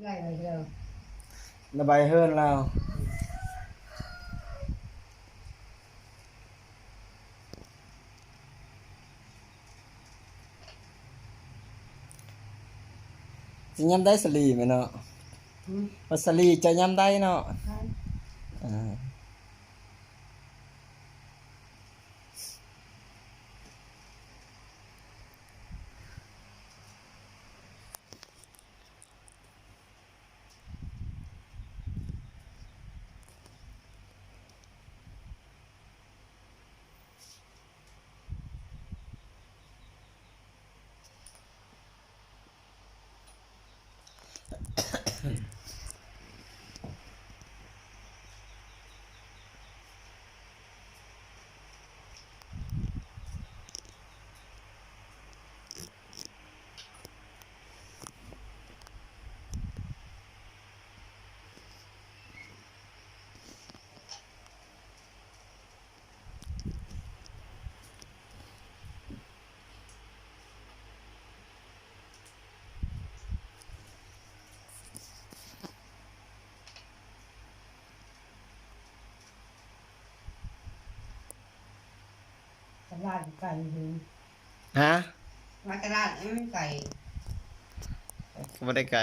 ໄປເດີ ລະບາຍເຮືອນລາວ. ຊິຍາມໃດສາລີແມ່ນເນາະ? ຫືມ? ວ່າສາລີຈະຍາມໃດເນາະ? ເອີ. ຕະຫຼາດໄກຢູ່. ຮະ? ມາຕະຫຼາດ ເອີ ມັນໄກ. ກໍບໍ່ໄດ້ໄກ.